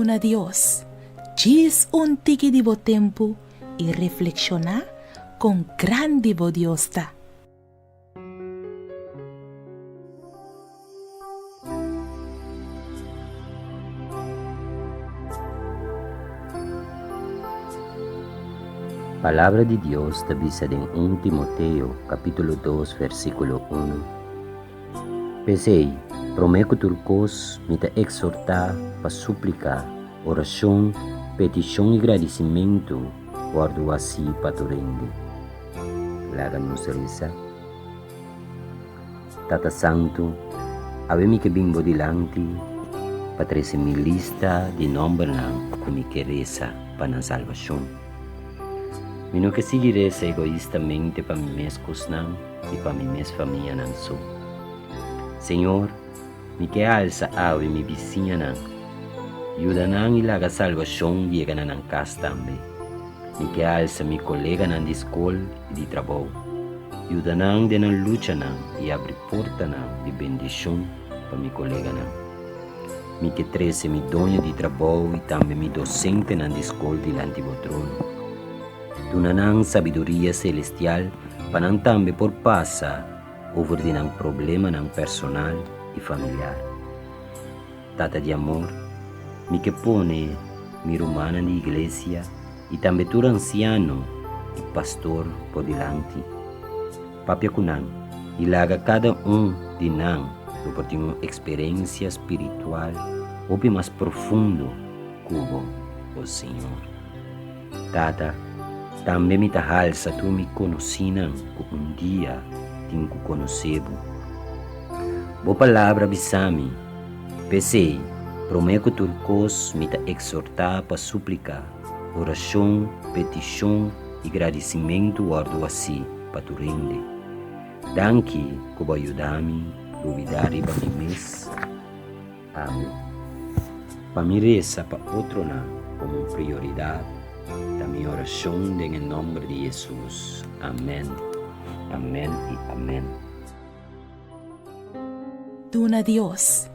Duna Dios djis un tiki di bo tempu i reflekshoná kon grandi bo Dios ta. Palabra di Dios ta bisa den un Timoteo capítulo 2 versículo 1. P'esei, promé ku tur kos mi ta eksortá pa súplika, orashon, petishon i gradisimentu wòrdu hasí pa tur hende. Laga nos resa. Tata Santu, awe mi ke bin bo dilanti pa trese mi lista di nòmbernan ku mi ke resa pa nan salbashon. Mi no ke sigui resa egoistamente pa mi mes kosnan i pa mi mes famianan so. Señor, mi ke alsa awe mi bisiñanan. Yuda nan i laga salbashon yega na nan kas tambe. Mi ke alsa mi koleganan di skol i di trabou. Yuda nan den nan luchanan i abri portanan di bendishon pa mi koleganan. Mi ke trese mi doño di trabou i tambe mi dosentenan di skol dilanti bo trono. Duna nan sabiduria selestial pa nan tambe por pasa over di nan problemanan personal i familiar. Tata di amor, mi ke pone mi rumannan di iglesia i tambe tur ansiano i pastor bo dilanti. Papia ku nan i laga kada un di nan lo por tin un eksperensia spiritual hopi mas profundo ku bo, o Señor. Tata, tambe mi ta halsa tur mi konosínan ku un dia tin ku konosé bo. Bo palabra bisa mi, P'esei, promé ku tur kos mi ta eksortá pa súplika, orashon, petishon i gradisimentu wòrdu hasí pa tur hende. Danki ku bo a yuda mi lubidá riba mi mes. Ami. Pa mi resa pa otronan komo un prioridat ta mi orashon den e nòmber di Hesus. Amèn, amèn i amèn. Duna Dios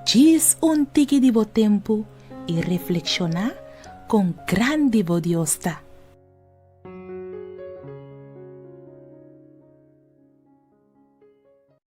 djis un tiki di bo tempu i reflekshoná kon grandi bo Dios ta.